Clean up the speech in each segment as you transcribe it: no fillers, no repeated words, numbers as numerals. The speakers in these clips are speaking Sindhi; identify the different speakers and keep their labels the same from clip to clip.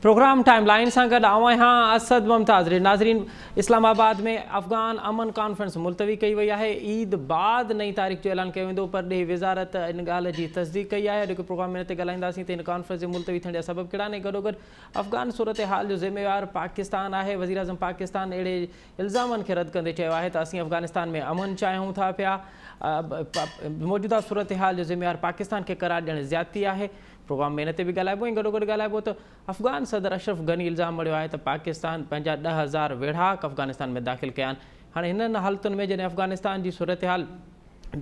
Speaker 1: پروگرام ٽائيم لائين سان گڏ آئون آهيان اسد ممتاز ريڊ. ناظرين اسلام آباد ۾ افغان امن ڪانفرنس ملتوي ڪئي وئي آهي، عيد بعد نئين تاريخ جو اعلان ڪيو ويندو، پرڏيهي وزارت ان ڳالهه جي تصديق ڪئي آهي. اڄوڪي پروگرام ۾ ان تي ڳالهائينداسين ته هن ڪانفرنس جي ملتوي ٿيڻ جا سبب ڪهڙا آهن ۽ گڏوگڏ افغان صورتحال جو ذميوار پاڪستان آهي. وزيراعظم پاڪستان اهڙي الزامن کي رد ڪندي چيو آهي ته اسين افغانستان ۾ امن چاهيون ٿا پيا، موجوده صورتحال جو ذميوار پاڪستان کي قرار ڏيڻ زيادتي آهي. پروگرام ۾ ان تي به ڳالهائبو ۽ گڏوگڏ ڳالهائبو ته افغان صدر اشرف غني الزام مڙهيو آهي ته پاڪستان پنهنجا 10,000 ويڙهاڪ افغانستان ۾ داخل ڪيا آهن. هاڻي هنن حالتن ۾ جڏهن افغانستان جي صورتحال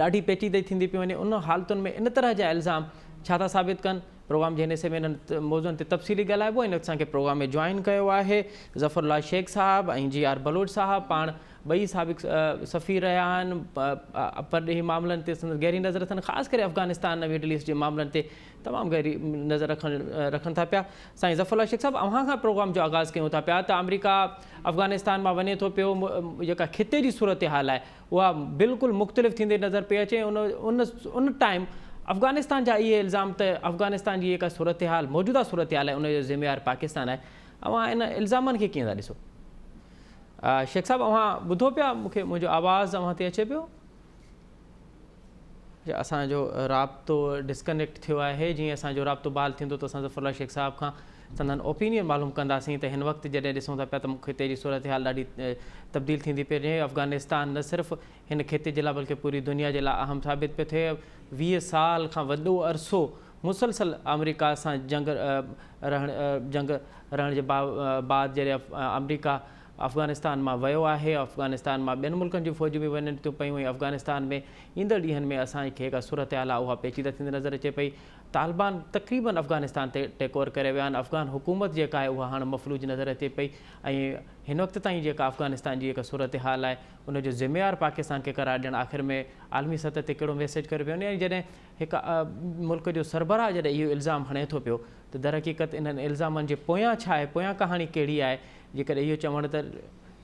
Speaker 1: ڏاڍي پيچيده ٿيندي پئي وڃي ان حالتن ۾ ان طرح جا الزام ڇا ٿا ثابت ڪن؟ پروگرام جي هن حصي ۾ انهن موضوعن تي تفصيلي ڳالهائبو ۽ ان وقت اسان کي پروگرام ۾ جوائن ڪيو آهي ظفر الله شيخ صاحب ۽ جي آر بلوچ صاحب پاڻ ٻئي سابق سفير رهيا آهن، پرڏيهي معاملن تي سندس گهري نظر اٿن، خاص ڪري افغانستان ۽ مڊل ايسٽ جي معاملن تي تمام گهري نظر رکن ٿا پيا. سائين ظفر الله شيخ صاحب اوهان کان پروگرام جو آغاز ڪيون ٿا پيا ته آمريڪا افغانستان مان وڃي ٿو پيو جيڪا خطي جي صورتحال آهي اها بلڪل مختلف ٿيندي نظر پئي اچي ان ان ان ٽائيم افغانستان جا اهي الزام ته افغانستان جي جيڪا صورتحال موجوده صورتحال آهي ان جو ذميوار پاڪستان آهي اوهان ان الزامن کي ڪيئن ٿا ڏسو؟ شيخ صاحب اوهان ٻڌو پيا مون کي منهنجو آواز اوهان تي اچي پيو؟ اسان جو رابطو ڊسڪنيڪٽ ٿيو آهي جيئن اسان جو رابطو بحال ٿيندو ته اسان ظفر الله شيخ صاحب کان سندن اوپينين معلوم ڪنداسين ته هن وقت جڏهن ڏسون ٿا پيا ته خطي جي صورتحال ڏاڍي تبديل ٿيندي پئي وڃي افغانستان نه صرف هن خطي جي لاء بلڪه پوري دنيا جي لاء اهم ثابت پيو ٿئي 20 سال کان وڏو عرصو مسلسل آمريڪا سان جنگ رهڻ جنگ رهڻ جي بعد جڏهن آمريڪا افغانستان مان ويو آهي افغانستان مان ٻين ملڪن جون فوجون به وڃن ٿيون پيون ۽ افغانستان ۾ ايندڙ ڏينهن ۾ اسان کي جيڪا صورتحال آهي اها پيچيده ٿيندي نظر اچي پئي طالبان تقريبن افغانستان تي ٽيڪ اوور ڪري ويا آهن افغان حڪومت جيڪا آهي اها هاڻ مفلوج نظر اچي پئي ۽ هن وقت تائين جيڪا افغانستان جي جيڪا صورتحال آهي ان جو ذميوار پاڪستان کي قرار ڏيڻ آخر ۾ عالمي سطح تي ڪهڙو ميسيج ڪري پيو وڃي ۽ جڏهن هڪ ملڪ جو سربراهه جڏهن اهو الزام هڻي ٿو پيو ته درحقيقت انهن الزامن جي پويان ڇا آهي، پويان ڪهاڻي ڪهڙي آهي، جيڪڏهن اهو چوڻ ته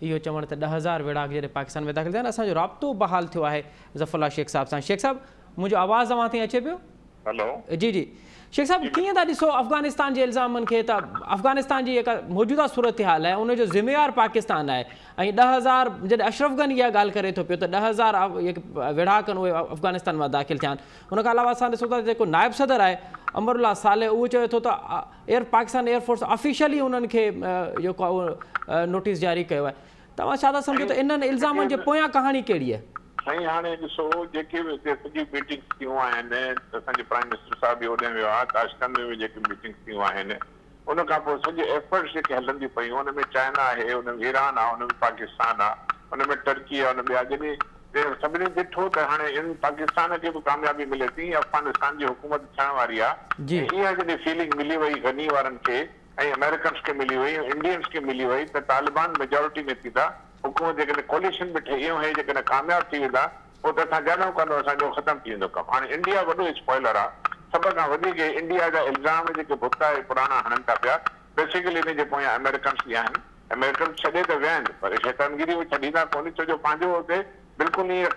Speaker 1: اهو چوڻ ته 10,000 ويڙهاڪ جڏهن پاڪستان ۾ داخل ٿيا آهن، اسان جو رابطو بحال ٿيو آهي ظفر الله شيخ صاحب سان. شيخ صاحب منهنجو آواز اوهان تائين اچي پيو؟
Speaker 2: هلو.
Speaker 1: جي جي شيخ صاحب ڪيئن ٿا ڏسو افغانستان جي الزامن کي ته افغانستان جي جيڪا موجوده صورتحال آهي ان جو ذميوار پاڪستان آهي ۽ 10,000 جڏهن اشرف غني اها ڳالهه ڪري ٿو پيو ته 10,000 جيڪي ويڙهاڪ آهن اهي افغانستان مان داخل ٿيا آهن ان کان علاوه اسان ڏسون ٿا جيڪو نائب صدر آهي امر الله صالح اهو چوي ٿو ته air Pakistan air force officially انهن کي جيڪو آهي نوٽيس جاري ڪيو آهي توهان ڇا ٿا سمجهو ته انهن الزامن جي پويان ڪهاڻي ڪهڙي آهي؟
Speaker 2: سائين هاڻي ڏسو جيڪي به هتي سڄيون ميٽنگس ٿيون آهن اسان جي پرائم منسٽر صاحب به هوڏانهن ويو آهي تاشقند ۾ به جيڪي ميٽنگس ٿيون آهن ان کان پوء سڄي ايفرٽس جيڪي هلنديون پيون ان ۾ چائنا آهي ان ۾ ايران آهي ان ۾ پاڪستان آهي ان ۾ ٽرڪي آهي ان ٻيا جڏهن سڀني ڏٺو ته هاڻي ان پاڪستان کي به ڪاميابي ملي ٿي افغانستان جي حڪومت ٿيڻ واري آهي ۽ اها جڏهن فيلنگ ملي وئي غني وارن کي ۽ آمريڪنس کي ملي وئي ۽ انڊينس کي ملي وئي ته طالبان ميجارٽي ۾ ٿيندا، حڪومت جيڪڏهن ڪوليشن به ٺهي ۽ هي جيڪڏهن ڪامياب ٿي ويندا پوء ته اسان ڄاڻون ڪانه اسان جو ختم ٿي ويندو ڪم. هاڻي انڊيا وڏو اسپوائلر آ، سڀ کان وڌيڪ هي انڊيا جا الزام جيڪي ڀتا ۽ پراڻا هڻن ٿا پيا، بيسيڪلي انهي جي پويان آمريڪنس به آهن، آمريڪنس ڇڏي ته ويا آهن پر شيطانگيري اهي ڇڏيندا ڪونه ڇو جو پنهنجو اتي بلڪل ائين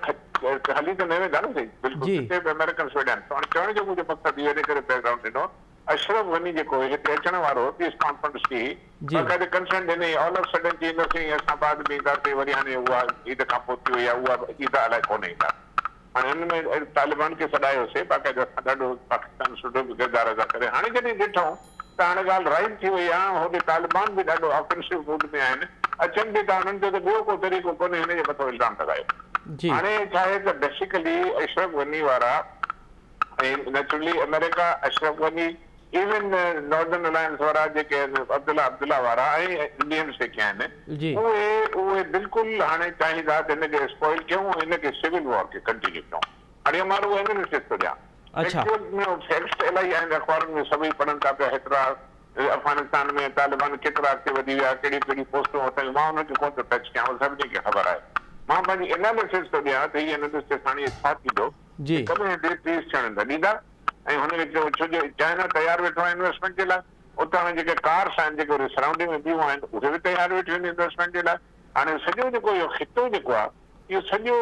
Speaker 2: هلي ته نه ويندا نه سهي بلڪل اتي به آمريڪنس ويٺا آهن سو هاڻي چوڻ جو منهنجو مقصد اهو انهي ڪري بيڪ گرائونڊ ڏنو اشرف غني جيڪو هتي اچڻ وارو هو پيس ڪانفرنس ٿي هئي باقاعده ڪنسينٽ ڏني آل آف سڊن چي اينداسين اسان بعد ۾ اينداسين وري هاڻي اها عيد کان پوء ٿي وئي آهي اها به عيد الائي ڪونه ايندا هاڻي هن ۾ طالبان کي سڏايوسي باقاعده اسان ڏاڍو پاڪستان سٺو به ڪردار ادا ڪري هاڻي جڏهن ڏٺئون ته هاڻي ڳالهه رائيٽ ٿي وئي آهي هوڏي طالبان به ڏاڍو آفينسو موڊ ۾ آهن اچن به ٿا انهن چيو ته ٻيو ڪو طريقو ڪونهي هن جي مٿو الزام لڳايو هاڻي ڇا آهي ته بيسيڪلي اشرف غني وارا ۽ naturally America, Ashraf Ghani, even Northern Alliance وارا جيڪي آهن عبدالله عبدالله وارا ۽ انڊينس جيڪي آهن اهي اهي بلڪل هاڻي چاهيندا ته هن کي اسپوائل ڪيون ۽ هن کي سول وار کي ڪنٽينيو ڪيون. هاڻي اهو مان رڳو اينالسس ٿو ڏيان. ايڪچوئل ۾ فيڪٽس ته الاهي آهن اخبارن ۾ سڀئي پڙهن ٿا پيا هيترا افغانستان ۾ طالبان ڪيترا اڳتي وڌي ويا ڪهڙيون ڪهڙيون پوسٽون ورتائين مان انهن کي ڪونه ٿو ٽچ ڪيان اهو سڀني کي خبر آهي. مان پنهنجي اينالسس ٿو ڏيان ته هي اينالسس هاڻي ڇا ٿيندو. ڪڏهن به پيس ٿيڻ نه ڏيندا ۽ هن کي چيو ڇو جو چائنا تيار ويٺو آهي انويسٽمينٽ جي لاء اتان کان جيڪي ڪارس آهن جيڪي وري سرائونڊنگ ۾ ٻيون آهن اهي به تيار ويٺيون آهن انويسٽمينٽ جي لاء هاڻي سڄو جيڪو اهو خطو جيڪو آهي اهو سڄو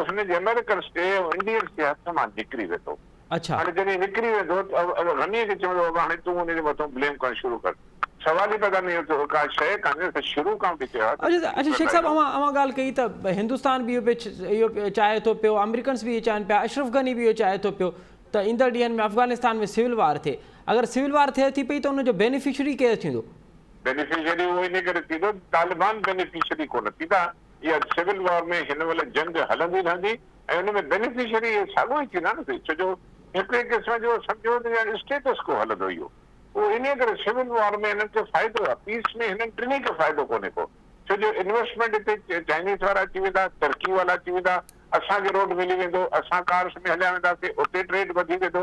Speaker 2: هن جي آمريڪنس جي ۽ انڊينس جي هٿ مان نڪري ويندو هاڻي جڏهن نڪري ويندو ته غني کي چوندو بابا هاڻي تون ان جي مٿان بليم ڪرڻ شروع ڪر. سوال ئي پيدا نه ٿيو ڪا شيء ڪانهي اسان شروع کان وٺي چيو آهي ته
Speaker 1: اڇا شيخ صاحب اوهان اوهان ڳالهه ڪئي ته هندستان به اهو چاهي ٿو پيو آمريڪنس به اهو چاهن پيا اشرف غني به اهو چاهي ٿو پيو ته ايندڙ ڏينهن ۾ افغانستان ۾ سول وار ٿئي اگر سول وار ٿئي ٿي پئي ته ان جو بينيفشري ڪير ٿيندو؟
Speaker 2: بينيفشري اهو انهي ڪري ٿيندو طالبان بينيفشري ڪونه ٿيندا اها سول وار ۾ هن مهل جنگ هلندي رهندي ۽ ان ۾ بينيفشري اهي ساڳو ئي ٿيندا نه ڇو جو هڪڙي قسم جو سمجهو ته ڄڻ اسٽيٽس ڪو هلندو اهو اهو انهيء ڪري سول وار ۾ هنن کي فائدو آهي، پيس ۾ هنن ٽنهي کي فائدو ڪونهي ڪو، ڇو جو انويسٽمينٽ هتي چائنيز وارا اچي ويندا، ترڪي وارا اچي ويندا، اسان کي روڊ ملي ويندو، اسان ڪارس ۾ هليا وينداسين، اتي ٽريڊ وڌي ويندو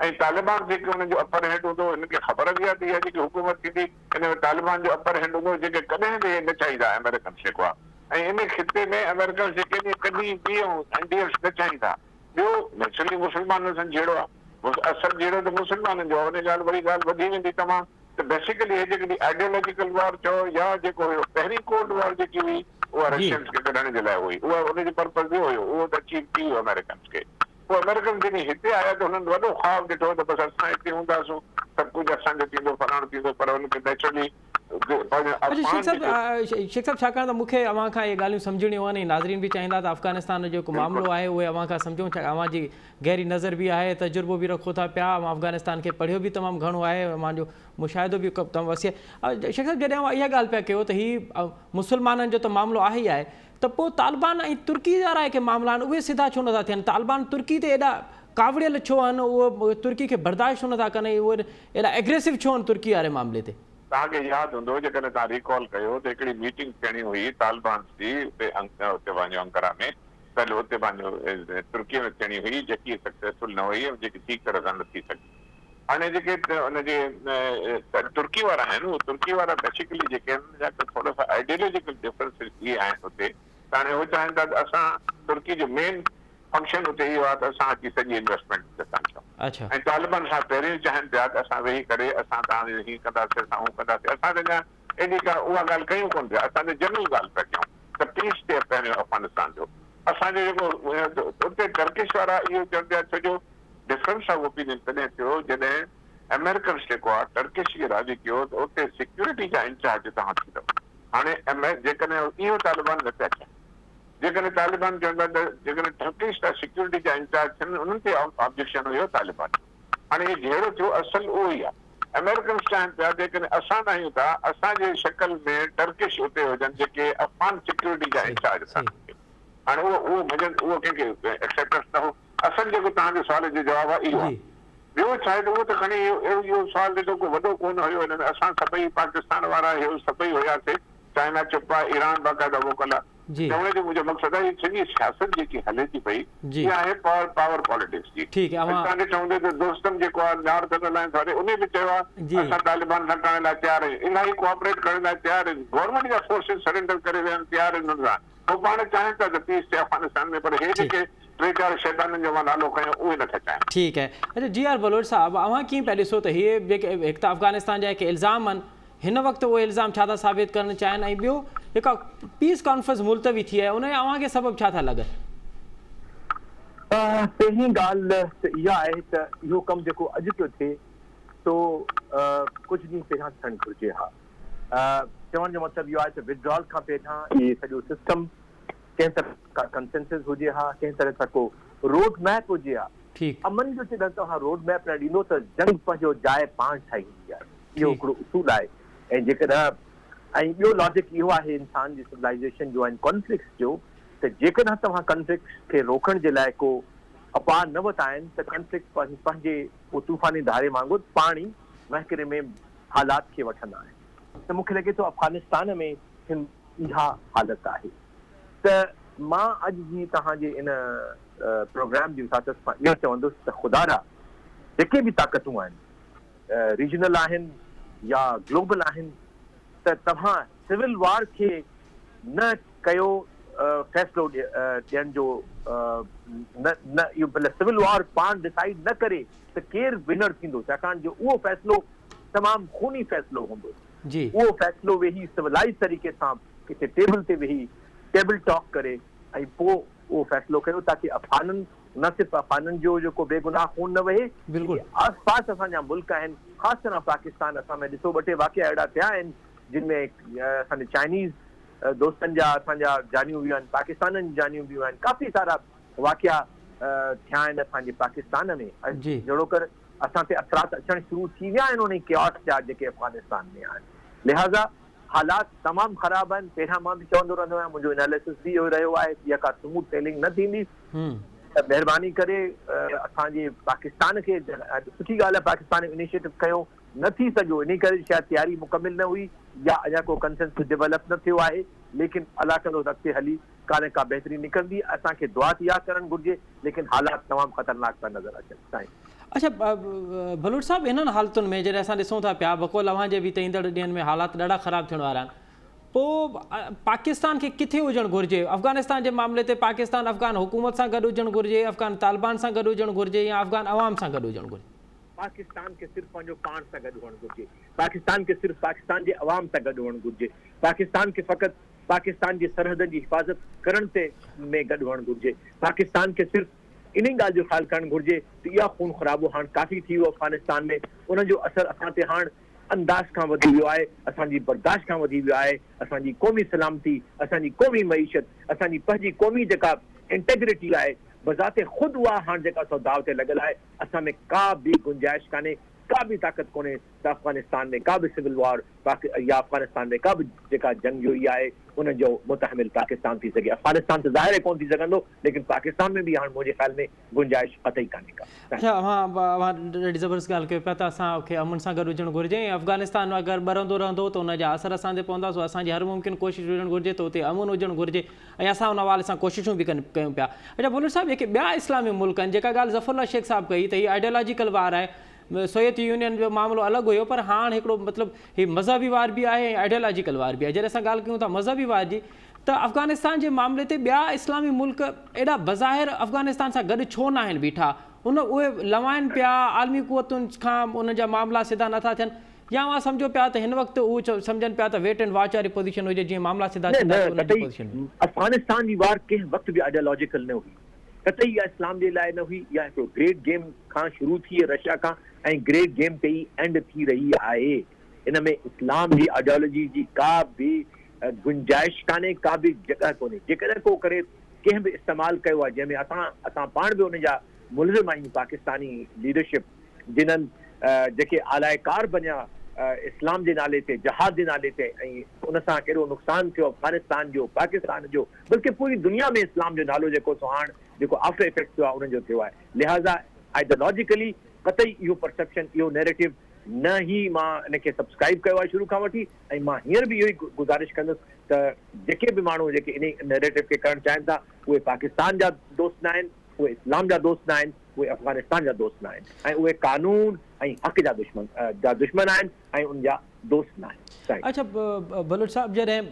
Speaker 2: ۽ طالبان جيڪي انهن جو اپر هينڊ هوندو، هنن کي خبر به آهي ته اها جيڪي حڪومت ٿيندي ان ۾ طالبان جو اپر هينڊ هوندو، جيڪي ڪڏهن به هي نه چاهيندا آمريڪنس جيڪو آهي ۽ ان خطي ۾ آمريڪنس جيڪي آهن اهي ڪڏهن به انڊينس نه چاهيندا. ٻيو نيچرلي مسلمانن سان جهيڙو آهي. اصل جهيڙو ته مسلمانن جو آهي. ان ڳالهه وري ڳالهه وڌي ويندي تمام ته بيسيڪلي هي جيڪڏهن آئيڊيالاجيڪل وار چئو يا جيڪو هيو پهرين ڪولڊ وار جيڪي هئي اها رشينس کي ڪڍڻ جي لاء هئي اها ان جو پرپز اهو هيو اهو ته اچيو ٿي ويو آمريڪنس کي پوء آمريڪنس جڏهن هتي آيا ته هنن وڏو خواب ڏٺو ته بس اسان هتي هونداسون سڀ ڪجهه اسان جو ٿيندو فلاڻو ٿيندو پر هن کي نيچرلي
Speaker 1: اچا شيخ صاحب شيخ صاحب ڇاڪاڻ ته مون کي اوهان کان اهي ڳالهيون سمجهڻيون آهن ۽ ناظرين به چاهيندا ته افغانستان جو جيڪو معاملو آهي اهي اوهان کان سمجهون ڇا اوهان جي گهري نظر به آهي تجربو به رکو ٿا پيا اوهان افغانستان کي پڙهيو به تمام گهڻو آهي اوهان جو مشاهدو به تمام وسيع آهي شيخ صاحب جڏهن اوهان اها ڳالهه پيا ڪيو ته هي مسلمانن جو ته معاملو آهي ئي آهي ته پوء طالبان ۽ ترڪي وارا جيڪي معاملا آهن اهي سڌا ڇو نٿا ٿين طالبان ترڪي تي ايڏا ڪاوڙيل ڇو آهن اهي ترڪي کي برداشت ڇو نٿا ڪن ۽ اهي ايڏا ايگريسو ڇو آهن ترڪي واري معاملي تي.
Speaker 2: توهان کي ياد هوندو جيڪڏهن توهان ريڪال ڪيو ته هڪڙي ميٽنگ ٿيڻي هئي طالبانز جي اتي اتي پنهنجو انقره ۾ پهلو اتي پنهنجو ترڪي ۾ ٿيڻي هئي جيڪي سڪسيسفل نه هئي ۽ جيڪي ٺيڪ طرح سان نه ٿي سگهي هاڻي جيڪي ان جي ترڪي وارا آهن اهي ترڪي وارا بيسيڪلي جيڪي آهن ان جا ٿورا سا آئيڊيولوجيڪل ڊفرنسز اهي آهن اتي ته هاڻي هو چاهين ٿا ته اسان ترڪي جو مين فنڪشن اتي اهو آهي ته اسان اچي سڄي انويسٽمينٽ اتي اسان ڪيون ۽ طالبان سان پهريون چاهين پيا ته اسان ويهي ڪري اسان توهان جو هيئن ڪنداسين اسان هون ڪنداسين اسان ته اڃا ايڏي ڪا اها ڳالهه ڪيون ڪونه پيا اسان ته جنرل ڳالهه پيا ڪيون ته پيس ٿئي پهريون افغانستان جو اسان جو جيڪو اتي ٽرڪش وارا اهو چون پيا ڇو جو ڊفرنس آف اوپينين تڏهن ٿيو جڏهن آمريڪنس جيڪو آهي ٽرڪش کي راضي ڪيو ته اتي سيڪيورٽي جا انچارج توهان ٿيندؤ هاڻي جيڪڏهن اهو طالبان نه پيا چاهين. جيڪڏهن طالبان چون ٿا ته جيڪڏهن ٽرڪش ٿا سيڪيورٽي جا انچارج ٿين انهن تي آبجيڪشن هيو طالبان جو هاڻي هي جهيڙو ٿيو اصل اهو ئي آهي آمريڪنس چاهين پيا جيڪڏهن اسان ناهيون ٿا اسان جي شڪل ۾ ٽرڪش اتي هجن جيڪي افغان سيڪيورٽي جا انچارج ٿا هاڻي اهو اهو منجهن اهو ڪنهن کي ايڪسيپٽنس نه هو اصل جيڪو توهان جي سوال جو جواب آهي اهو آهي ٻيو ڇا آهي ته اهو ته کڻي اهو اهو سوال ڏٺو ڪو وڏو ڪونه هيو هن ۾ اسان سڀئي پاڪستان وارا هيو سڀئي هياسي چائنا چپ آهي ايران باقاعده ووڪل آهي چوڻ جو منهنجو مقصد آهي هي سڄي سياست جيڪي هلي ٿي پئي اها آهي پاور پاور پاليٽڪس جي.
Speaker 1: اڄ
Speaker 2: توهان ڏٺو هوندو ته دوستم جيڪو آهي نارٿن الائنس واري انهي به چيو آهي اسان طالبان سان ڪرڻ لاء تيار آهيون الاهي ڪوآپريٽ ڪرڻ لاء تيار آهن گورنمينٽ جا فورسز سرينڊر ڪري ويا آهن تيار آهن انهن سان هو پاڻ چاهين ٿا ته پيس ٿئي افغانستان ۾ پر هي جيڪي ٽي چار شيطانن جو مان نالو کنيو اهي نٿا چاهين.
Speaker 1: ٺيڪ آهي اڇا جي آر بلوچ صاحب اوهان ڪيئن پيا ڏسو ته هي جيڪي هڪ ته افغانستان جا جيڪي الزام آهن هن وقت اهي الزام ڇا ٿا ثابت ڪرڻ چاهين ۽ ٻيو جيڪا پيس ڪانفرنس ملتوي ٿي آهي ان جا اوهان کي سبب ڇا ٿا لڳن؟
Speaker 3: پهرين ڳالهه ته اها آهي ته اهو ڪم جيڪو اڄ پيو ٿئي سو ڪجهه ڏينهن پهريان ٿيڻ گهرجي ها. چوڻ جو مطلب اهو آهي ته ودڊرال کان پهريان اهي سڄو سسٽم ڪنهن طرح ڪا ڪنسنسس هجي ها، ڪنهن طرح سان ڪو روڊ ميپ هجي ها. امن جو جڏهن توهان روڊ ميپ نه ڏيندو ته جنگ پنهنجو جاء پاڻ ٺاهيندي آهي. اهو هڪڙو اصول آهي ۽ جيڪڏهن ۽ ٻيو لاجڪ اهو آهي انسان جي سولائيزيشن جو ۽ ڪانفلڪٽس جو ته جيڪڏهن توهان ڪانفلڪٽس کي روڪڻ جي لاء ڪو اپاء نه وتائين ته ڪانفلڪٽ پنهنجي اهو طوفاني ڌاري وانگر پاڻ ئي وهڪري ۾ حالات کي وٺندا آهن ته مون کي لڳي ٿو افغانستان ۾ هن اها حالت آهي ته مان اڄ جي توهان جي ان پروگرام جي وساطت سان اهو چوندس ته خدارا جيڪي به طاقتون آهن ريجنل آهن يا گلوبل آهن ته توهان سول وار کي نه ڪيو فيصلو ڏيڻ جو نه نه اهو مطلب سول وار پاڻ ڊسائيڊ نه ڪري ته ڪير ونر ٿيندو ڇاڪاڻ جو اهو فيصلو تمام خوني فيصلو هوندو اهو فيصلو ويهي سولائز طريقي سان ڪٿي ٽيبل تي ويهي ٽيبل ٽاڪ ڪري ۽ پوء اهو فيصلو ڪيو تاڪه افغانن نه صرف افغانن جو جيڪو بيگناهه خون نه وهي جيڪي آس پاس اسان جا ملڪ آهن خاص طرح پاڪستان اسان ۾ ڏسو ٻه ٽي واقعا اهڙا ٿيا آهن جن ۾ اسان جي چائنيز دوستن جا اسان جا جانيون ويون آهن پاڪستانن جون جانيون ويون آهن ڪافي سارا واقعا ٿيا آهن اسان جي پاڪستان ۾ جهڙوڪر اسان تي اثرات اچڻ شروع ٿي ويا آهن انهي ڪياس جا جيڪي افغانستان ۾ آهن لهذا حالات تمام خراب آهن پهريان مان به چوندو رهندو آهيان منهنجو اناليسس به اهو رهيو آهي ته اها ڪا سموٿ سيلنگ نه ٿيندي ته مهرباني ڪري اسان جي پاڪستان کي سٺي ڳالهه آهي پاڪستان انيشيٽو کنيو نه ٿي سگهيو انهي ڪري شايد تياري مڪمل نه هئي يا اڃا ڪو ڪنسنسس ڊولپ نه ٿيو آهي ليڪن الله ڪندو ته اڳتي هلي ڪا نه ڪا بهتري نڪرندي اسان کي دعا ته اها ڪرڻ گهرجي ليڪن حالات تمام خطرناڪ پيا نظر اچن سائين.
Speaker 1: اڇا بلوچ صاحب انهن حالتن ۾ جڏهن اسان ڏسون ٿا پيا بقول اوهان جي به ته ايندڙ ڏينهن ۾ حالات ڏاڍا خراب ٿيڻ وارا آهن پوء پاڪستان کي ڪٿي هجڻ گهرجي افغانستان جي معاملي تي پاڪستان افغان حڪومت سان گڏ هجڻ گهرجي افغان طالبان سان گڏ هجڻ گهرجي يا افغان عوام سان گڏ هجڻ گهرجي؟
Speaker 3: پاڪستان کي صرف پنهنجو پاڻ سان گڏ هئڻ گهرجي پاڪستان کي صرف پاڪستان جي عوام سان گڏ هئڻ گهرجي پاڪستان کي فقط پاڪستان جي سرحدن جي حفاظت ڪرڻ تي ۾ گڏ هئڻ گهرجي. پاڪستان کي صرف انهي ڳالهه جو خيال ڪرڻ گهرجي ته اها خون خرابو هاڻ ڪافي ٿي ويو افغانستان ۾ ان جو اثر اسان تي هاڻ انداز کان وڌي ويو آهي، اسان جي برداشت کان وڌي ويو آهي، اسان جي قومي سلامتي، اسان جي قومي معيشت، اسان جي پنهنجي قومي جيڪا انٽيگرٽي آهي بذات خود اها هاڻ جيڪا سو داء تي لڳل آهي، اسان ۾ ڪا به گنجائش ڪانهي، ڪا به طاقت ڪونهي ته افغانستان ۾ ڪا به سول وار پاڪ يا افغانستان ۾ ڪا به جيڪا جنگ جوئي آهي ان جو متحمل پاڪستان ٿي سگهي افغانستان ته ظاهر آهي ڪونه ٿي سگهندو ليڪن پاڪستان ۾ به هاڻ منهنجي خيال ۾ گنجائش قطعي ڪانهي ڪا.
Speaker 1: اڇا اوهان اوهان ڏاڍي زبردست ڳالهه ڪيو پيا ته اسان کي امن سان گڏ هجڻ گهرجي ۽ افغانستان اگر ٻرندو رهندو ته ان جا اثر اسان تي پوندا سو اسان جي هر ممڪن ڪوشش هجڻ گهرجي ته اتي امن هجڻ گهرجي ۽ اسان ان حوالي سان ڪوششون به ڪيون پيا اڇا بلوچ صاحب جيڪي ٻيا اسلامي ملڪ آهن جيڪا ڳالهه ظفر الله شيخ صاحب ڪئي ته هي آئيڊيالاجيڪل وار آهي سوويت يونين جو معاملو الڳ هيو پر هاڻ هڪڙو مطلب هي مذهبي وار به آهي ۽ آئيڊيالاجيڪل وار به آهي جڏهن اسان ڳالهه ڪيون ٿا مذهبي وار جي ته افغانستان جي معاملي تي ٻيا اسلامي ملڪ ايڏا بظاهر افغانستان سان گڏ ڇو ناهن بيٺا ان اهي لوائن پيا عالمي قوتن کان انهن جا معاملا سڌا نٿا ٿين يا اوهان سمجهو پيا ته هن وقت اهو سمجهن پيا ته ويٽ اينڊ واچ واري پوزيشن هجي جيئن معاملا سڌا
Speaker 3: نه
Speaker 1: ٿيندا
Speaker 3: نه
Speaker 1: ته انهن جي
Speaker 3: قطعي
Speaker 1: پوزيشن ۾.
Speaker 3: افغانستان جي وار ڪنهن وقت به آئيڊيالاجيڪل نه هئي قطعي اها اسلام جي لاء نه هئي، اها هڪڙو گريٽ گيم کان شروع ٿي رشيا کان ۽ گريٽ گيم تي ئي اينڊ ٿي رهي آهي. ان ۾ اسلام جي آئيڊيالوجي جي ڪا به گنجائش ڪانهي، ڪا به جڳهه ڪونهي. جيڪڏهن ڪو ڪري ڪنهن به استعمال ڪيو آهي جنهن ۾ اسان اسان پاڻ به ان جا ملزم آهيون پاڪستاني ليڊرشپ جنھن جيڪي آلائي ڪار بنيا اسلام جي نالي تي جهاد جي نالي تي ۽ ان سان ڪيڏو نقصان ٿيو افغانستان جو پاڪستان جو بلڪه پوري دنيا ۾ اسلام جو نالو جيڪو سو هاڻ جيڪو آفٽر افيڪٽ ٿيو آهي انهن جو ٿيو آهي لهٰذا آئيڊيالاجيڪلي قطعي اهو پرسيپشن اهو نيريٽو نه ئي مان ان کي سبسڪرائيب ڪيو آهي شروع کان وٺي ۽ مان هينئر به اهو ئي گذارش ڪندس ته جيڪي به ماڻهو جيڪي انهي نيريٽو کي ڪرڻ چاهين ٿا اهي پاڪستان جا دوست نه آهن اهي اسلام جا دوست نه آهن اهي افغانستان جا دوست نه آهن ۽ اهي قانون ۽ حق جا دشمن جا دشمن آهن ۽ ان جا دوست نه آهن. سائين.
Speaker 1: اڇا بلوچ صاحب جڏهن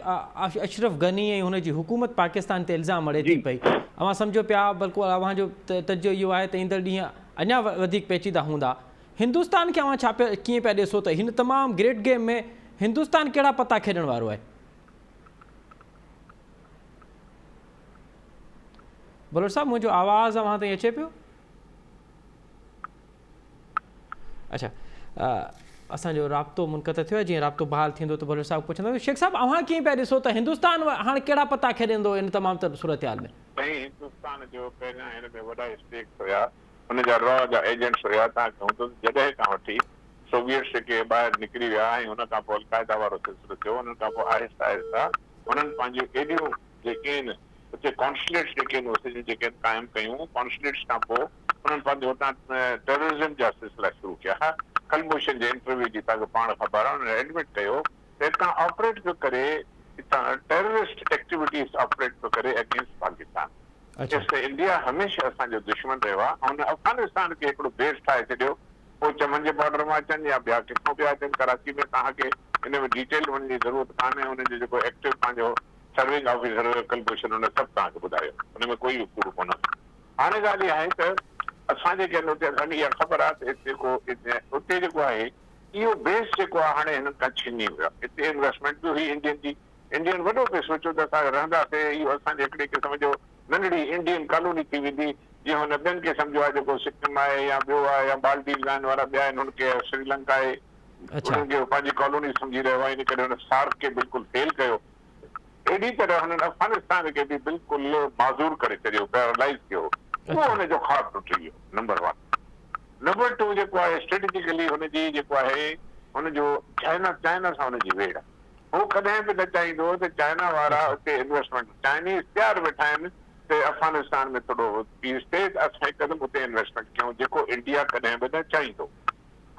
Speaker 1: اشرف غني ۽ هن جي حڪومت پاڪستان تي الزام مڙهي ٿي پئي اوهان سمجهو پيا بلڪل اوهان جو تجزيو اهو آهي ته ايندڙ ڏينهن اڃا وڌيڪ پيچيده هوندا هندستان کي اوهان ڇا پيا ڪيئن پيا ڏسو ته هن تمام گريٽ گيم ۾ هندستان ڪهڙا پتا کيڏڻ وارو آهي؟ بلوچ صاحب منهنجو آواز اوهان تائين اچي پيو؟ اڇا اسان جو رابطو منقطع ٿيو آهي جيئن رابطو بحال ٿيندو ته بلوچ صاحب پڇنداسين شيخ صاحب اوهان ڪيئن پيا ڏسو ته هندستان هاڻ ڪهڙا پتا کيڏندو ان تمام تر صورتحال ۾؟
Speaker 2: سائين هندستان جو پهريان هن ۾ وڏا اسٽيڪس هيا ان جا را جا ايجنٽس هيا توهان کي هوندو ته جڏهن کان وٺي سوويٽس جيڪي ٻاهر نڪري ويا ۽ ان کان پوء القاعده وارو سلسلو ٿيو انهن کان پوء آهستي آهستي انهن پنهنجون ايڏيون جيڪي آهن اتي قونصليٽس جيڪي آهن اتي جون جيڪي آهن قائم ڪيون قونصليٽس کان پوء انهن پنهنجو اتان ٽيررزم جا سلسلا شروع ڪيا ها ڪلڀوشن جي انٽرويو جي توهان کي پاڻ خبر آهي انهن ايڊمٽ ڪيو ته هتان آپريٽ پيو ڪري هتان ٽيررسٽ ايڪٽيوٽيز آپريٽ پيو ڪري اگينسٽ پاڪستان ايس انڊيا هميشه اسان جو دشمن رهيو آهي ۽ هن افغانستان کي هڪڙو بيس ٺاهي ڇڏيو پوء چمن جي بارڊر مان اچن يا ٻيا ڪٿان پيا اچن ڪراچي ۾ توهان کي ان ۾ ڊيٽيل وڃڻ جي ضرورت ڪانهي انهن جو جيڪو ايڪٽو پنهنجو سرونگ آفيسر هيو ڪلڀوشن ان سڀ توهان کي ٻڌايو ان ۾ ڪوئي به ڪوڙ ڪونه هيو هاڻي ڳالهه اها آهي ته اسان جيڪي آهن اتي اسان کي اها خبر آهي ته اتي ڪو اتي جيڪو آهي اهو بيس جيڪو آهي هاڻي هنن کان ڇني ويو آهي اتي انويسٽمينٽ به هئي انڊين جي انڊين وڏو پئي سوچيو ته اسان رهنداسي اهو اسان جي هڪڙي قسم جو ننڍڙي انڊين ڪالوني ٿي ويندي جيئن هن ٻين کي سمجهيو آهي جيڪو سڪم آهي يا ٻيو آهي يا مالڊيوز آهن وارا ٻيا آهن هن کي سريلنڪا آهي. انهن کي هو پنهنجي ڪالوني سمجهي رهيو آهي، ان ڪري هن سارڪ کي بلڪل فيل ڪيو. اهڙي طرح هنن افغانستان کي به بلڪل معذور ڪري ڇڏيو، پيرالائيز ڪيو. اهو هن جو خواب ٽٽي ويو، نمبر ون. نمبر ٽو جيڪو آهي اسٽريٽجيڪلي هن جي جيڪو آهي هن جو چائنا چائنا سان هن جي ويڙهه. هو ڪڏهن به نه چاهيندو ته چائنا وارا اتي انويسٽمينٽ، چائنيز تيار ويٺا آهن ته افغانستان ۾ ٿورو پيس ٿئي ته اسان هڪدم اتي انويسٽمينٽ ڪيون جيڪو انڊيا ڪڏهن به نه چاهيندو.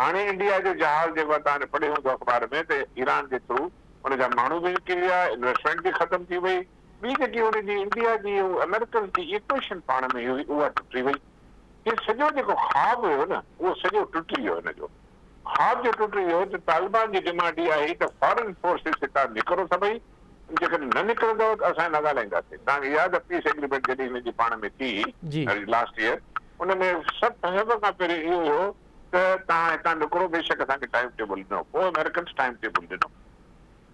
Speaker 2: هاڻي انڊيا جو جهاز جيڪو آهي توهان پڙهيو هوندو اخبار ۾ ته ايران جي ٿرو ان جا ماڻهو به نڪري ويا، انويسٽمينٽ به ختم ٿي وئي. ٻي جيڪي ان جي انڊيا جي ۽ آمريڪنز جي ايڪويشن پاڻ ۾ هئي اها ٽٽي وئي. هي سڄو جيڪو خواب هيو نه اهو سڄو ٽٽي ويو هن جو. خواب جو ٽٽي ويو ته طالبان جي ڊمانڊ اها هئي ته فارن فورسز هتان نڪرو سڀئي، جيڪڏهن نه نڪرندؤ ته اسان نه ڳالهائينداسين. توهان کي ياد آهي پيس ايگريمينٽ جڏهن هن جي پاڻ ۾ ٿي لاسٽ ايئر ان ۾ سڀ سڀ کان پهرين اهو هيو ته توهان هتان نڪرو بيشڪ اسان کي ٽائيم ٽيبل ڏنو پوء آمريڪنس ٽائيم ٽيبل ڏنو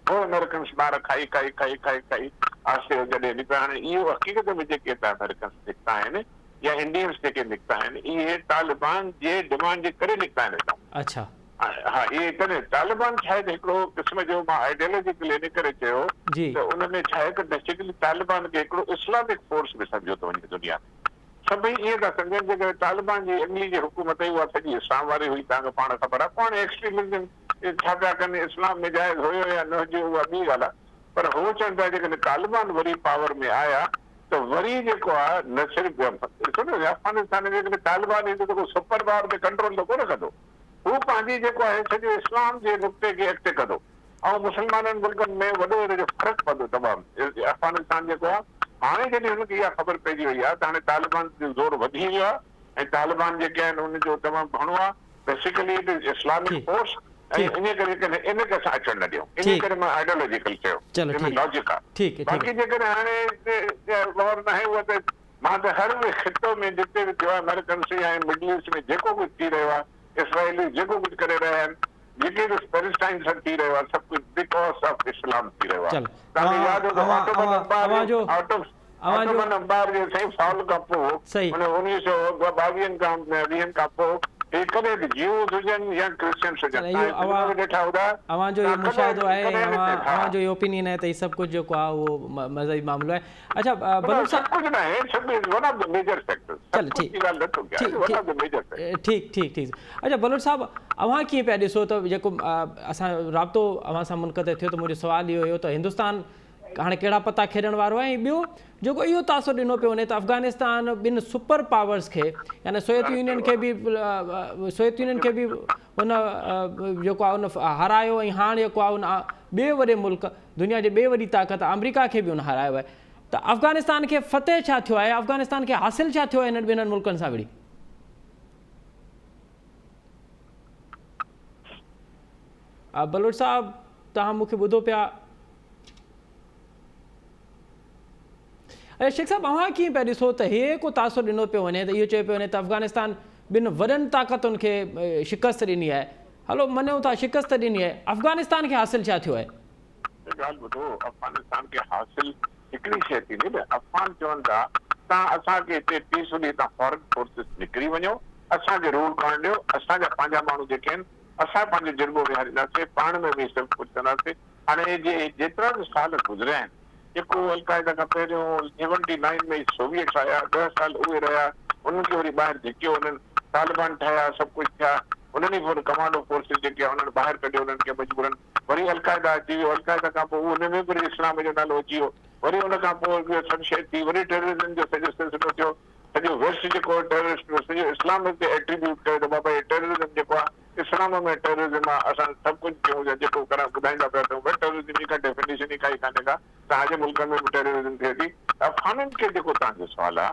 Speaker 2: پوء آمريڪنس ٻار کائي کائي کائي کائي کائي آهستي جڏهن نڪتا هاڻي اهو حقيقت ۾ جيڪي هتان آمريڪنس نڪتا آهن يا انڊينس جيڪي نڪتا آهن اهي طالبان جي ڊمانڊ جي ڪري نڪتا آهن هتان.
Speaker 1: اڇا.
Speaker 2: ها اهي ڪڏهن طالبان ڇا آهي ته هڪڙو قسم جو مان آئيڊيالاجيڪل ان ڪري چيو ته ان ۾ ڇا آهي ته بيسيڪلي طالبان کي هڪڙو اسلامڪ فورس به سمجهيو ٿو وڃي دنيا ۾ سڀئي ائين ٿا سمجهن جيڪڏهن طالبان جي اڳلي جي حڪومت هئي اها سڄي اسلام واري هئي توهان کي پاڻ خبر آهي پوء هاڻي ايڪسٽريمزم ڇا پيا ڪن اسلام ۾ جائز هيو يا نه هجي اها ٻي ڳالهه آهي پر هو چون پيا جيڪڏهن طالبان وري پاور ۾ آيا ته وري جيڪو آهي نه صرف ڏسو نه افغانستان ۾ جيڪڏهن طالبان ايندو ته ڪو سپر پاور تي ڪنٽرول ته ڪونه ڪندو. هو پنهنجي جيڪو آهي سڄو اسلام جي نقطي کي اڳتي ڪندو ۽ مسلمانن ملڪن ۾ وڏو ان جو فرق پوندو تمام افغانستان جيڪو آهي هاڻي جڏهن هن کي اها خبر پئجي وئي آهي ته هاڻي طالبان جو زور وڌي ويو آهي ۽ طالبان جيڪي آهن ان جو تمام گهڻو آهي basically it is Islamic force ۽ ان ڪري جيڪڏهن ان کي اسان اچڻ نه ڏيون ان ڪري مان آئيڊيالاجيڪل چيو ان ۾ لاجڪ آهي باقي جيڪڏهن هاڻي غور ناهي اها ته مان ته هر اهي خطو ۾ جتي به ٿيو آهي آمريڪنس يا مڊل ايسٽ ۾ جيڪو ڪجهه ٿي رهيو آهي اسرائيلي جيڪو ڪجهه ڪري رهيا آهن جيڪي به پيلسٽائن سان ٿي رهيو آهي سڀ ڪجهه because of اسلام ٿي رهيو آهي توهان کي ياد هوندو آٽومن امپائر آٽومن امپائر جي سائين فال کان پوء ان اڻويهه سو ٻاويهن کان ويهن کان پوء هي ڪڏهن به جيوز هجن يا ڪرسچنس هجن توهان فلم ۾ ڏٺا هوندا
Speaker 1: اوهان جو اهو مشاهدو آهي ۽ اوهان جو اهو اوپينين آهي ته هي سڀ ڪجهه جيڪو آهي اهو مذهبي معاملو آهي اڇا بلوچ صاحب.
Speaker 2: سڀ ڪجهه ناهي سڀ is one of the major factors سڀ ڪجهه جي ڳالهه نه ٿو ڪيان one of the major factors.
Speaker 1: ٺيڪ ٺيڪ ٺيڪ اڇا بلوچ صاحب اوهان ڪيئن پيا ڏسو ته جيڪو اسان رابطو اوهان سان منقطع ٿيو ته منهنجو سوال اهو هيو ته هندستان هاڻي ڪهڙا پتا کيڏڻ وارو آهي ۽ ٻيو جيڪو اهو تاثر ڏنو پيو وڃي ته افغانستان ٻن سپر پاورز کي يعني سوويت يونين کي به سوويت يونين کي به ان جيڪو آهي ان هارايو ۽ هاڻ جيڪو آهي ان ٻئي وڏي ملڪ دنيا جي ٻي وڏي طاقت آمريڪا کي به ان هارايو آهي ته افغانستان کي فتح ڇا ٿيو آهي افغانستان کي حاصل ڇا ٿيو آهي انهن ٻنهن ملڪن سان وڙهي؟ بلوچ صاحب توهان مون کي ٻڌو پيا؟ اچا شيخ صاحب اوهان ڪيئن پيا ڏسو ته هي ڪو تاثر ڏنو پيو وڃي ته اهو چيو پيو وڃي ته افغانستان ٻن وڏن طاقتن کي شڪست ڏني آهي هلو مڃون ٿا شڪست ڏني آهي افغانستان کي حاصل ڇا ٿيو آهي؟
Speaker 2: هڪ ڳالهه ٻڌو افغانستان کي حاصل هڪڙي شيء ٿيندي نه افغان چون ٿا توهان اسان کي هتي پيسفلي هتان فارن فورسز نڪري وڃو اسان کي رول ڪرڻ ڏيو اسان جا پنهنجا ماڻهو جيڪي آهن اسان پنهنجو جرڳو ويهارينداسين پاڻ ۾ ويهي سڀ ڪجهه ڪنداسين هاڻي جي جيترا به سال گذريا آهن جيڪو القاعده کان پهريون سيونٽي نائين ۾ سوويٽس آيا ڏهه سال اهي رهيا انهن کي وري ٻاهر ڌڪيو انهن طالبان ٺهيا سڀ ڪجهه ٿيا انهن ئي پوء ڪمانڊو فورسز جيڪي آهي انهن ٻاهر ڪڍيو انهن کي مجبورن وري القاعده اچي ويو القاعده کان پوء ان ۾ به وري اسلام جو نالو اچي ويو وري ان کان پوء ٻيو سڀ شيء ٿي وري ٽيررزم جو سڄو سلسلو ٿيو سڄو ويسٽ جيڪو ٽيررسٽ سڄو اسلام تي ايٽريبيوٽ ڪري ته بابا هي ٽيررزم جيڪو آهي اسلام ۾ ٽيررزم آ اسان سڀ ڪجهه ڪيون يا جيڪو ڪرڻ ٻڌائيندا پيا اٿئون ڀئي ٽيررزم جي ڪا ڊيفينيشن ئي ڪائي ڪانهي ڪا توهان جي ملڪ ۾ به ٽيررزم ٿئي ٿي ته افغانن کي جيڪو توهان جو سوال آ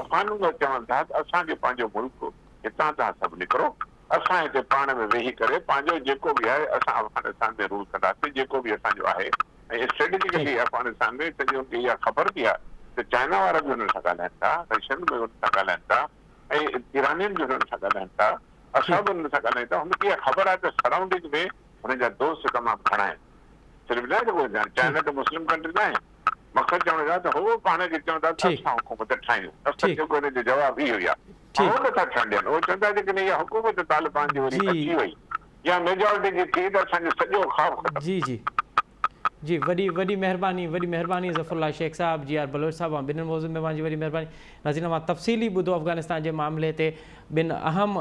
Speaker 2: افغانن لاء چون ٿا ته اسان کي پنهنجو ملڪ هتان توهان سڀ نڪرو اسان هتي پاڻ ۾ ويهي ڪري پنهنجو جيڪو به آهي اسان افغانستان ۾ رول ڪنداسين جيڪو به اسان جو آهي ۽ اسٽريٽجيڪلي افغانستان ۾ سڄي ان کي اها خبر به آ ته چائنا وارا به انهن سان ڳالهائن ٿا رشين به انهن سان ڳالهائن ٿا ۽ ايرانين به انهن سان ڳالهائن ٿا اسان به انهن سان ڳالهايون ٿا، هن کي اها خبر آهي ته سرائونڊنگ ۾ هن جا دوست تمام گهڻا آهن، صرف نه رڳو چائنا ته مسلم ڪنٽري ناهي، مقصد چوڻ جو آهي ته هو پاڻ کي چون ٿا ته اسان حڪومت ٺاهيون، اصل جيڪو هن جو جواب اهو ئي آهي، هو نه ٿا ٺهڻ ڏين، هو چون ٿا جيڪڏهن اها حڪومت طالبان جي وري اچي وئي. يا ميجارٽي جي ٿي ته اسان جو سڄو خواب ختم.
Speaker 1: جي جي جي وڏي وڏي مهرباني وڏي مهرباني ظفر الله شيخ صاحب جي آر بلوچ صاحب اوهان ٻنهن موضوعن ۾ اوهان جي وڏي مهرباني ناظرين اوهان تفصيلي ٻڌو افغانستان جي معاملي تي ٻن اهم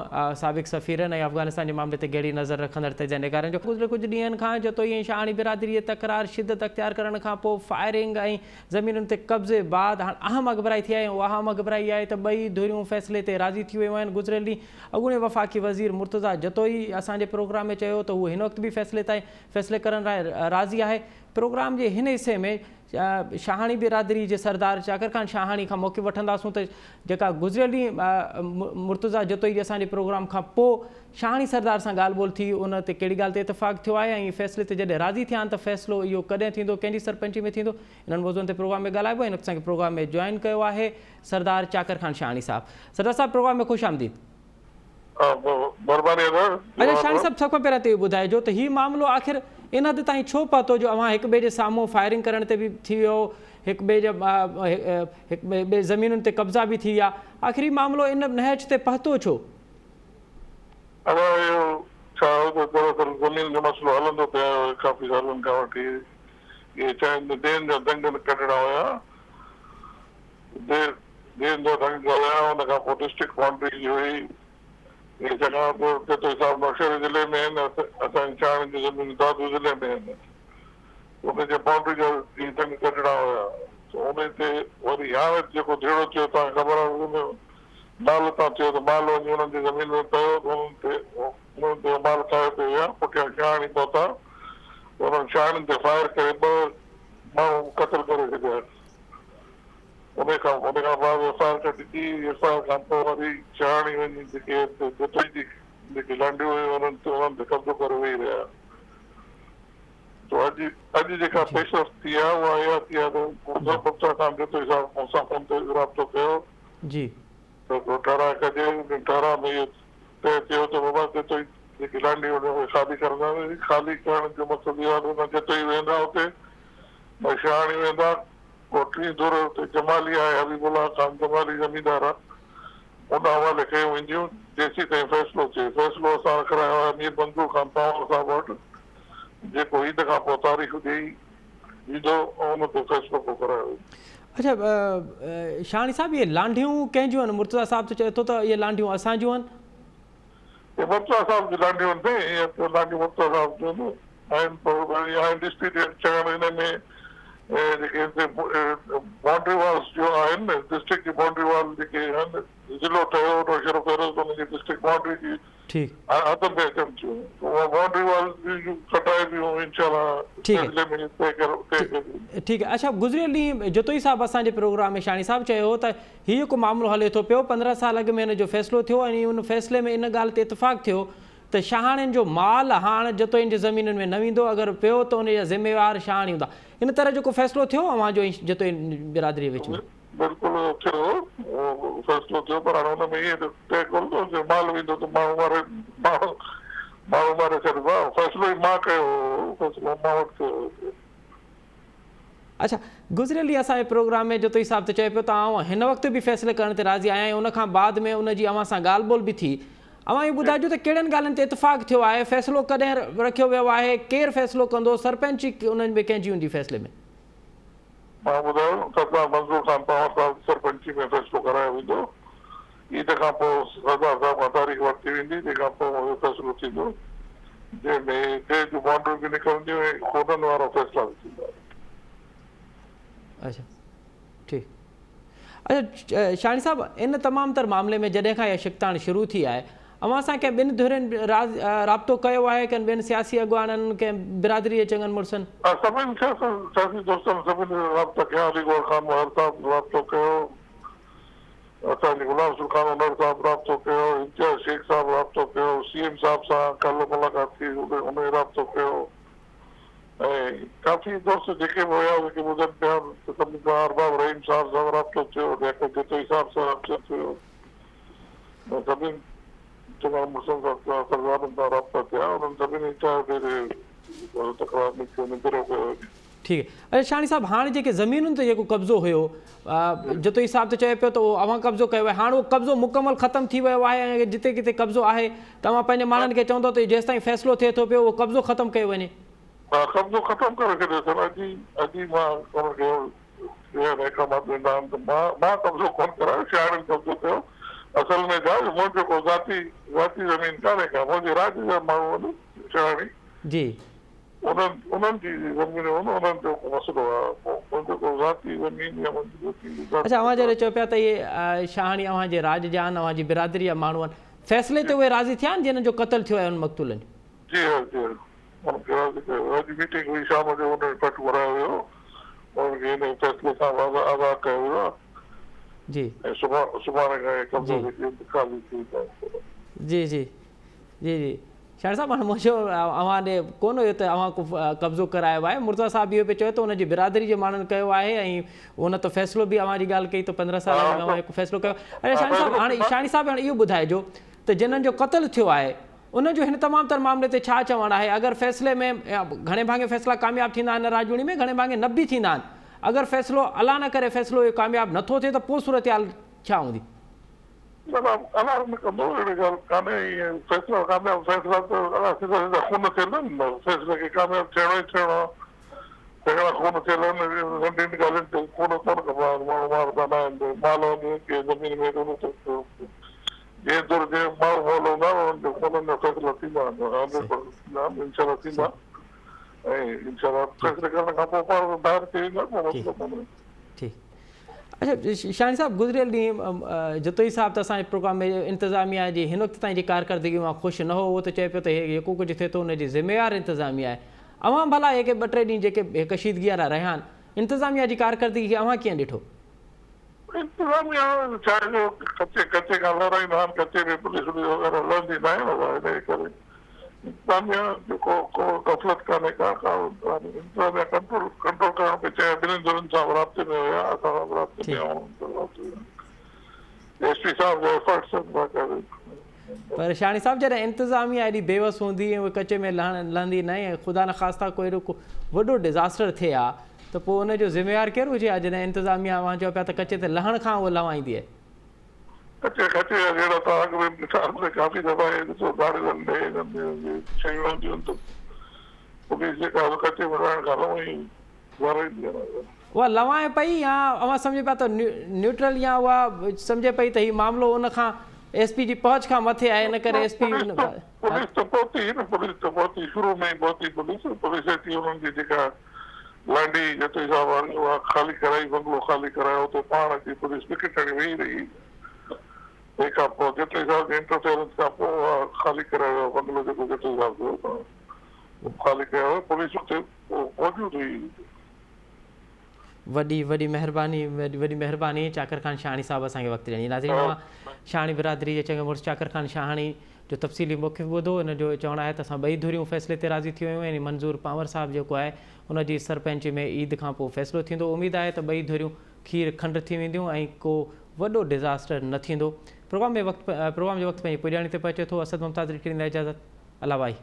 Speaker 1: سابق سفيرن ۽ افغانستان جي معاملي تي گهري نظر رکندڙ تجزيه نگارن جو گذريل ڪجهه ڏينهن کان جتوئي ۽ شاهاڻي برادري جي تڪرار شدت اختيار ڪرڻ کان پوء فائرنگ ۽ زمينن تي قبضي بعد هاڻ اهم اڳڀرائي ٿي آهي ۽ اها اهم اڳڀرائي اها آهي ته ٻئي ڌريون فيصلي تي راضي ٿي ويون آهن گذريل ڏينهن اڳوڻي وفاقي وزير مرتضيٰ جتوئي اسان جي پروگرام ۾ چيو ته هو هن وقت به فيصلي تائين فيصلي ڪرڻ لاء راضي آهي پروگرام جي هن حصي ۾ شاهاڻي برادري جي سردار چاڪر خان شاهاڻي کان موقف وٺنداسون ته جيڪا گذريل ڏينهن مرتضيٰ جتوئي جي اسان جي پروگرام کان پوء شاهاڻي سردار سان ڳالهه ٻولهه ٿي ان تي ڪهڙي ڳالهه تي اتفاق ٿيو آهي ۽ فيصلي تي جڏهن راضي ٿيا آهن ته فيصلو اهو ڪڏهن ٿيندو ڪنهن جي سرپئنچي ۾ ٿيندو انهن موضوعن تي پروگرام ۾ ڳالهائبو ۽ هن وقت اسان کي پروگرام ۾ جوائن ڪيو آهي سردار چاڪر خان شاهاڻي صاحب سردار صاحب پروگرام ۾ خوش آمديد.
Speaker 2: مھرباني ادا.
Speaker 1: اچا شاهي صاحب سڀ کان پهريان ته اهو ٻڌائجو ته هي معاملو آخر ان حد تائين ڇو پهتو جو اوهان هڪ ٻئي جي سامهون فائرنگ ڪرڻ تي به ٿي ويو هڪ ٻئي جا هڪ ٻئي زمينن تي قبضا به ٿي ويا آخر هي معاملو ان نهج تي پهتو ڇو؟
Speaker 2: ادا اهو ڇا هو ته دراصل زمين جو مسئلو هلندو پئي آيو آهي ڪافي سالن کان وٺي اهي چاهين ته ڊيم جا دنگ ڪڍڻا هيا ڊيم جا دنگ ڪڍيا ان کان پوء ڊسٽرڪٽ بائونڊري جي هئي اهي ڇاڪاڻ ته جتوئي صاحب نوشهري ضلعي ۾ آهن اسان جي ڇاڻي جون زمينون دادو ضلعي ۾ آهن ان جي بائونڊري جا جي دنگ ڪڍڻا هيا ته ان تي وري هاڻي جيڪو جهيڙو ٿيو توهان کي خبر آهي ان مال تان ٿيو ته مال وڃي انهن جي زمين ۾ پيو ته انهن تي انهن تي مال کائي پئي ويا پٺيان شاهاڻي پهتا انهن شاهاڻين تي فائر ڪري ٻه ماڻهو قتل ڪري ڇڏيا. ان کان ان کان بعد ايف I R ڪٽجي، ايف I R کان پوء وري چاهڻي وڃي جيڪي هتي جتوئي جي جيڪي لانڍيون هيون انهن تي انهن تي قبضو ڪري ويهي رهيا. تو اڄ اڄ جيڪا پيش رفت ٿي آهي اها اها ٿي آهي ته مختيار خان جتوئي صاحب مون سان فون تي رابطو ڪيو
Speaker 1: جي.
Speaker 2: ته هڪڙو ٺهراء ڪجي ان ٺهراء ۾ اهو طئي ٿيو ته بابا جتوئي جيڪي لانڍيون هيون اهي خالي ڪرنداسين خالي ڪرڻ جو مقصد اهو آهي ته نه جتوئي ويندا اتي نه شاهاڻي ويندا پوء ٽين ڌر اتي جمالي آهي، حبيب الله خان جمالي زميندار آ، ان حوالي ڪيون وينديون، جيسيتائين فيصلو ٿئي. فيصلو اسان رکرايو آهي مير منظور خان پنهور صاحب وٽ، جيڪو عيد کان پوء تاريخ ڏيئي ويندو ۽ ان تي فيصلو پوء ڪرايو ويندو.
Speaker 1: اڇا شاهاڻي صاحب اهي لانڍيون ڪنهن جون آهن؟ مرتضيٰ صاحب ته چئي ٿو ته اهي لانڍيون اسان جون آهن.
Speaker 2: اهي مرتضيٰ صاحب جون لانڍيون آهن سائين، اهي لانڍيون مرتضيٰ صاحب جون آهن. آهن پر وري آهن ڊسپيوٽيڊ ڇاڪاڻ ان ۾ جيڪي هتي بائونڊري والز جو آهن نه ڊسٽرڪٽ جي بائونڊري وال جيڪي آهن ضلعو ٺهيو نوشهروفيروز ان جي ڊسٽرڪٽ بائونڊري جي
Speaker 1: ٺيڪ
Speaker 2: حد ۾ اچن ٿيون ته اها بائونڊري وال جون ڪڍائي به انشاء الله فيصلي ۾ طئي ڪري طئي ڪبي.
Speaker 1: ٺيڪ اڇا گذريل ڏينهن جتوئي صاحب اسان جي پروگرام ۾ شاهڻي صاحب چيو هو ته هي جيڪو معاملو هلي ٿو پيو 15 سال اڳ ۾ ان جو فيصلو ٿيو ۽ ان فيصلي ۾ ان ڳالهه تي اتفاق ٿيو ته شاهاڻين جو مال هاڻ جتوئين جي زمينن ۾ نه ويندو، اگر پيو ته ان جا ذميوار شاهاڻي هوندا. ان طرح جو ڪو فيصلو ٿيو اوهان جو ۽ جتوئين برادريء وچ ۾؟
Speaker 2: بلڪل ٿيو اهو فيصلو ٿيو پر هاڻي ان ۾ ائين ته طئي ڪونه ٿو ٿئي مال ويندو ته ماڻهو ماري ماڻهو ماري ڇڏبا فيصلو ئي مان ڪيو هو فيصلو مان وٽ ٿيو هو.
Speaker 1: اڇا گذريل ڏينهن اسان جي پروگرام ۾ جتوئي صاحب ته چئي پيو ته آئون هن وقت به فيصلي ڪرڻ تي راضي آهيان ۽ ان کان بعد ۾ ان جي اوهان سان ڳالهه ٻولهه به ٿي. اوهان اهو ٻڌائجو ته ڪهڙين ڳالهين تي اتفاق ٿيو آهي، فيصلو ڪڏهن رکيو ويو آهي، ڪير فيصلو ڪندو، سرپئنچي انهن ۾ ڪنهن جي هوندي فيصلي ۾؟
Speaker 2: مان ٻڌايو سردار منظور خان پنهور صاحب جي سرپئنچي ۾ فيصلو ڪرايو ويندو. عيد کان پوء سردار صاحب کان تاريخ ورتي ويندي تنهن کان پوء اهو فيصلو ٿيندو جنهن ۾ ديهه جون بائونڊريون به نڪرنديون ۽ ڪوڏن وارا فيصلا به ٿيندا.
Speaker 1: اڇا ٺيڪ اڇا شاهڻي صاحب ان تمام تر معاملي ۾ جڏهن کان اها ڇڪتاڻ شروع ٿي آهي اوهان سان ڪنهن ٻن ڌرين رابطو ڪيو آهي ڪن ٻين سياسي اڳواڻن ڪنهن برادري جي چڱن مڙسن؟
Speaker 2: ها سڀني سياسي دوستن سڀني رابطا ڪيا علي گوهر خان مهر صاحب رابطو ڪيو اسان جي غلام رسول خان انڙ صاحب رابطو ڪيو، امتياز شيخ صاحب رابطو ڪيو، سي ايم صاحب سان ڪلهه ملاقات ٿي انهي رابطو ڪيو ۽ ڪافي دوست جيڪي به هيا جيڪي ٻڌن پيا ته سڀني سان ارباب رحيم صاحب سان به رابطو ٿيو، لياقت جتوئي صاحب سان رابطو ٿيو ۽ سڀني چڱن مڙسن سان سردارن سان رابطا ٿيا انهن سڀني چاهيو پئي ته تڪرار نڪتو نبيرو ڪيو وڃي.
Speaker 1: ٺيڪ اچا شاهاڻي صاحب هاڻ جيڪي زمينن تي جيڪو قبضو هيو جتوئي صاحب ته چئي پيو ته اهو اوهان قبضو ڪيو آهي هاڻ اهو قبضو مڪمل ختم ٿي ويو آهي ۽ جتي ڪٿي قبضو آهي ته اوهان پنهنجي ماڻهن کي چوندو ته جيستائين فيصلو ٿئي ٿو پيو اهو قبضو ختم ڪيو وڃي.
Speaker 4: ها قبضو ختم ڪري ڇڏيو اٿن اڄ ئي اڄ ئي مان انهن کي اهي احڪامات ڏنا آهن ته مان مان قبضو ڪونه ڪرايو شاهاڻين قبضو ڪيو اصل ۾ ڇا جو منهنجو ڪو ذاتي ذاتي زمين ڪانهي ڪا منهنجي راڄ جا ماڻهو آهن شاهاڻي
Speaker 1: جي.
Speaker 4: انهن انهن جي زمين هن انهن جو ڪو مسئلو آهي پوء منهنجو ڪو ذاتي زمين يا منهنجي ذاتي
Speaker 1: اڇا اوهان جڏهن چئو پيا ته اهي شاهاڻي اوهان جي راڄ جا آهن اوهان جي برادري جا ماڻهو آهن فيصلي تي اهي راضي ٿيا آهن جنهن جو قتل ٿيو آهي انهن مقتولن جو؟
Speaker 4: جي ها جي ها انهن کي راضي ڪيو ويو اڄ ميٽنگ هئي شام جو انهن کي پٺ گهرايو ويو انهن کي ان فيصلي کان به آگاهه ڪيو ويو آهي
Speaker 1: جي
Speaker 4: ۽ سڀاڻي کان اهي قبضا جيڪي انتقالي ٿي ويندا
Speaker 1: جي جي جي جي شاهه صاحب هاڻي منهنجو اوهان ڏي ڪونه هيو ته اوهان ڪو قبضو ڪرايو آهي مرتضيٰ صاحب اهو پيو چوي ته ان جي برادري جي ماڻهن ڪيو آهي ۽ ان ته فيصلو به اوهان جي ڳالهه ڪئي ته 15 سال اڳ ۾ اوهان هڪ فيصلو ڪيو اچا شاهه صاحب هاڻي شاهه صاحب هاڻي اهو ٻڌائجو ته جنھن جو قتل ٿيو آهي ان جو هن تمام تر معاملي تي ڇا چوڻ آهي اگر فيصلي ۾ گهڻي ڀاڱي فيصلا ڪامياب ٿيندا آهن راڄوڻي ۾ گهڻي ڀاڱي نه به ٿيندا آهن اگر فيصلو الله نه ڪري فيصلو اهو ڪامياب نٿو ٿئي ته پوء صورتحال ڇا هوندي؟
Speaker 4: نه نه الله نه ڪندو اهڙي ڳالهه ڪانهي ائين فيصلا ڪامياب فيصلا ته ادا سڌا سڌا خون ٿيل آهن فيصلي کي ڪامياب ٿيڻو ئي ٿيڻو آهي جهڳڙا خون ٿيل آهن ننڍين ڳالهين تي خون ڪونه ڪبا آهن ماڻهو ماربا نه آهن مال وڃي ڪنهن زمين ۾ ته جنهن ڌر جنهن ماڻهو مئل هوندا آهن انهن جو خونن جا فيصلا ٿيندا آهن هنڊريڊ پرسنٽ ٿيندا آهن انشاء الله ٿيندا ۽ انشاء الله فيصلي ڪرڻ کان پوء پاڻ ظاهر ٿي ويندا ڪو مسئلو ڪونهي.
Speaker 1: ٺيڪ اڇا شاهين صاحب گذريل ڏينهن جتوئي صاحب ته اسان جي پروگرام ۾ انتظاميا جي هن وقت تائين جي ڪارڪردگي مان خوش نه هو اهو ته چئي پيو ته هي جيڪو ڪجهه ٿئي ٿو ان جي ذميوار انتظاميا آهي اوهان ڀلا هي ٻه ٽي ڏينهن جيڪي ڪشيدگي وارا رهيا آهن انتظاميا جي ڪارڪردگي کي اوهان ڪيئن ڏٺو؟
Speaker 4: انتظاميا ڇا آهي جو ڪچي ڪچي کان لهرائيندا آهن ڪچي ۾ پوليس ووليس وغيره لهندي ناهي بابا انهي ڪري انتظاميا جو ڪو ڪو غفلت ڪانهي ڪا ڪا انتظاميا ڪنٽرول ڪنٽرول ڪرڻ پئي چاهي ٻنهي ڌرين سان به رابطي ۾ هيا اسان سان به رابطي ۾ هئا ايس پي صاحب جا ايفرٽس آهن باقاعده.
Speaker 1: پر شاهاڻي صاحب جڏهن انتظاميا ايڏي بيوس هوندي ۽ اهي ڪچي ۾ لهڻ لهندي نه ۽ خدا نخواسته ڪو اهڙو ڪو وڏو ڊزاسٽر ٿئي ها ته پوء ان جو ذميوار ڪير هجي ها جڏهن انتظاميا اوهان چئو پيا ته ڪچي تي لهڻ کان اهو لهوائيندي آهي.
Speaker 4: ڪچي ڪچي جا جهيڙا ته اڳ ۾ به ڏٺا آهن ته ڪافي دفعا اهي ڏسو ڌاڙيلن ڏي انهن جي شيون هونديون آهن ته پوليس جيڪا آهي سو ڪچي ۾ رهڻ کان لنوائي وارائيندي آهي.
Speaker 1: اها لنوائي پئي يا اوهان سمجهو پيا ته نيوٽرل يا اها سمجهي پئي ته هي معاملو ان کان ايس پي جي پهچ کان مٿي آهي ان ڪري ايس پي
Speaker 4: پوليس ته پهتي هئي نه پوليس ته پهتي شروع ۾ ئي پهتي پوليس پوليس اچي انهن جي جيڪا لانڍي جتوئي صاحب واري اها خالي ڪرائي بنگلو خالي ڪرايو اتي پاڻ اچي پوليس وڪيٽ هڻي ويهي رهي تنهن کان پوء جتوئي صاحب جي انٽرفيئرنس کان پوء اها خالي ڪرايو ويو بنگلو جيڪو جتوئي صاحب جو هو خالي ڪيو ويو پوليس اتي موجود هئي.
Speaker 1: وڏي وڏي مهرباني وڏي وڏي مهرباني چاڪر خان شاهاڻي صاحب اسان کي وقت ڏيڻ جي ناظرين اوهان شاهاڻي برادري جي چڱي مڙس چاڪر خان شاهاڻي جو تفصيلي موقف ٻڌو ان جو چوڻ آهي ته اسان ٻئي ڌريون فيصلي تي راضي ٿي ويون يعني منظور پانور صاحب جيڪو آهي ان جي سرپئنچي ۾ عيد کان پوء فيصلو ٿيندو اميد آهي ته ٻئي ڌريون کير کنڊ ٿي وينديون ۽ ڪو وڏو ڊزاسٽر نه ٿيندو پروگرام ۾ وقت پروگرام جو وقت پنهنجي پڄاڻي تي پهچي ٿو اسد ممتاز ريٽ ڏيندا اجازت الله واهي.